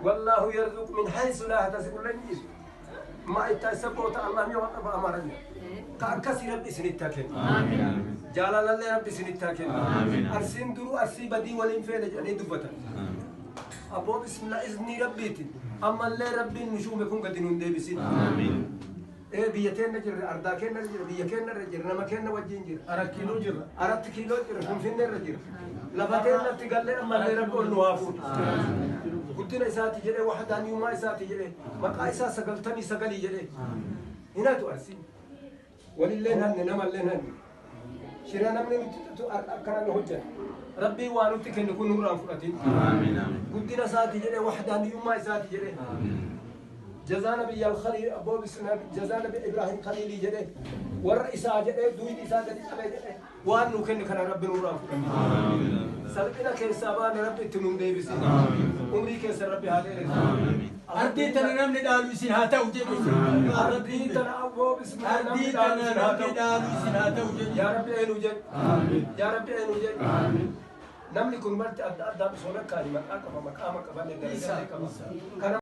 Wallaahu yarzuq min haysu laa yahtasibu lan jiisu. Ma ittaasabboota Allah mi waan qaba Amaaranya. Ka akkasii Rabbi isinitti haa kennu. Jaalalallee Rabbi isinitti haa kennu. Arsiin duruu Arsii badii waliin feene jedhanii dubbatan. Abboo bismillah, iznii Rabbiitiin ammallee Rabbiin nu shuume kun gadi nun deebisin. Ee, biyya teenna jirra, ardaa keenna irra jirra, biyya keenna irra jirra, nama keenna wajjin jirra. Arat Kiiloo jirra. Aratti Kiiloo jirra, Finfinnee irra jira. Lafa teennatti gallee ammallee Rabbi ol nu haa fuudhu. Guddina isaati jedhee, wahdaaniyummaa isaati jedhee, maqaa isaa 99 jedhee. Hinatu Arsiin. Walillee hanne, namallee hanne. Shira namni nutti xaxu akkana nu hojjeta. Rabbiin waa nutti kenne kun nurraan fudhatin. Guddina isaati jedhee, wahdaaniyummaa isaati jedhee. Jazaa Nabiyya al-Khaliil abboo bismillah, jazaa Nabi Ibrahim Khaliilii jedhee, warra isaa jedhee, duydi isaa gadi qabee jedhee, waan nu kenne kana Rabbi nurraan fudhatin. Salphina keessaa baane Rabbi itti nun deebisin. Umrii keessa Rabbi haa dheeressu. Ardii tana namni dhaalu isin haa ta'u jedhu. Ardii tana abboo bismillah namni Ardii dhaalu tana isin haa namni ta'u. dhaalu isin haa ta'u jedhu. Yaa Rabbi eenyu jedhu. Yaa Rabbi eenyu jedhu. Namni kun marti adda addaa osoo lakkaa'ani maqaa qaba, maqaa qabanne dalagaa qaba. Kana